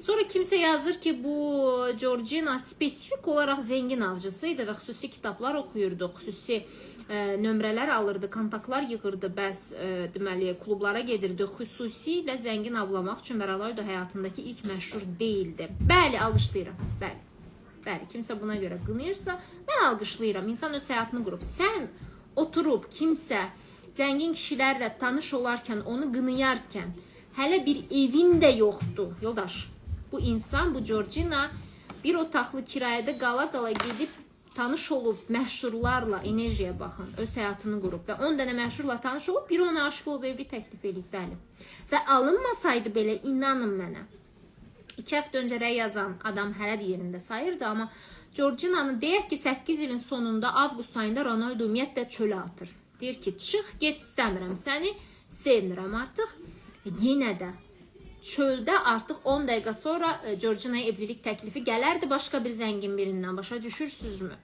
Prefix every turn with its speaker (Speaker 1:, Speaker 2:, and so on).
Speaker 1: Sonra kimsə yazır ki, bu Georgina spesifik olaraq zəngin avcısı idi və xüsusi kitablar oxuyurdu, xüsusi nömrələr alırdı, kontaktlar yığırdı, bəs deməli klublara gedirdi, xüsusilə zəngin avlamaq üçün və Ronaldo həyatındakı ilk məşhur deyildi. Bəli, alqışlayıram. Bəli. Bəli, kimsə buna görə qınayırsa, mən alqışlayıram. İnsan öz həyatını qurub. Sən oturub kimsə zəngin kişilərlə tanış olarkən, onu qınayarkən, hələ bir evin də yoxdur, yoldaş. Bu insan, bu Georgina bir otaqlı kirayədə qala-qala gedib tanış olub məşhurlarla, enerjiyə baxın, öz həyatını qurub və 10 dənə məşhurla tanış olub, biri ona aşiq olub evlilik təklif eləyib, bəli. Və alınmasaydı belə, inanın mənə, 2 həftə öncə rəy yazan adam hələ də yerində sayırdı, amma Georginanı deyək ki, 8 ilin sonunda avqust ayında Ronaldo ümumiyyətlə çölə atır. Deyir ki, çıx, get, istəmirəm səni, sevmirəm artıq. Yenə də çöldə artıq 10 dəqiqə sonra Georginaya evlilik təklifi gələrdi başqa bir zəngin birindən. Başa düşürsünüzmü?